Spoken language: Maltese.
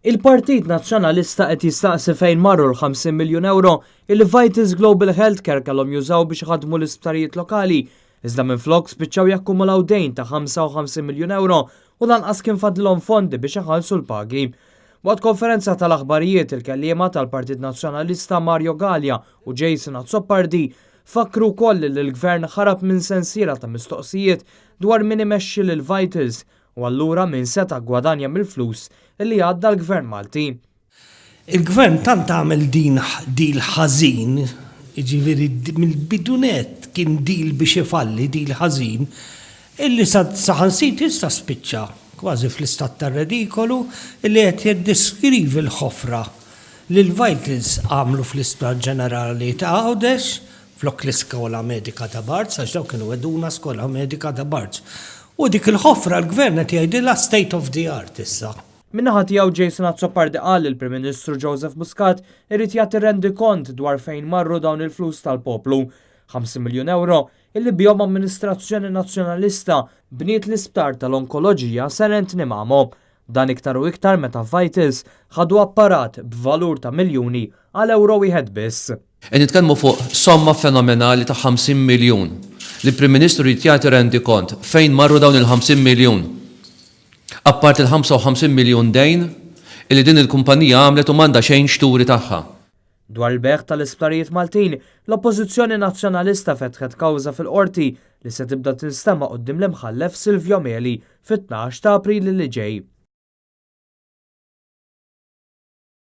Il-Partit Nazzjonalista qed jistaqsi fejn marru l-50 miljun ewro illi Vitals Global Healthcare kellhom jużaw biex iħaddmu l-isptarijiet lokali, iżda minflok spiċċaw jakkumulaw dejn ta' 55 miljun ewro u lanqas kien fadlilhom fondi biex iħallsu l-pagi. Waqt konferenza tal-aħbarijiet, il-kelliema tal-Partit Nazzjonalista Mario Galea u Jason Azzopardi fakkru wkoll li l-Gvern ħarab minn sensiela ta' mistoqsijiet dwar min imexxi lil Vitals u allura min seta' ggwadanja mill-flus li għadda l-Gvern Malti. Il-Gvern tant għamel din deal ħażin, jiġifieri mill-bidu nett kien deal biex ifalli, deal ħażin, illi saħansitra issa spiċċa kważi fl-istat tar-redikolu illi qed jiddeskrivi l-ħofra li l-Vitals għamlu fl-Isptar Ġenerali ta' Għawdex flok l-iskola medika ta' Barts, għax dawk kienu wegħduna skola medika ta' Barts. U dik il-ħofra l-Gvern qed jgħidilha state of the art issa. Min-naħa tiegħu Jason Azzopardi qal li l-Prim Ministru Joseph Muscat irid jagħti rendikont dwar fejn marru dawn il-flus tal-poplu. 50 miljun ewro illi bihom amministrazzjoni Nazzjonalista bniet l-isptar tal-onkoloġija Sir Anthony Mamo. Dan iktar u iktar meta Vitals ħadu apparat b'valur ta' miljuni għal ewro wieħed biss. Qed nitkellmu fuq somma fenomenali ta' 50 miljun. Li l-Prim Ministru jrid jagħti rendikont fejn marru dawn il-50 miljun. Apparti l-55 miljun dejn illi din il-kumpanija għamlet u m'għandha xejn x'turi tagħha. Dwar il-bejgħ tal-isptarijiet Maltin, l-Oppożizzjoni Nazzjonalista fetħet kawża fil-Qorti li se tibda tinstema' quddiem l-Imħallef Silvio Meli fit-12 ta' April li ġej.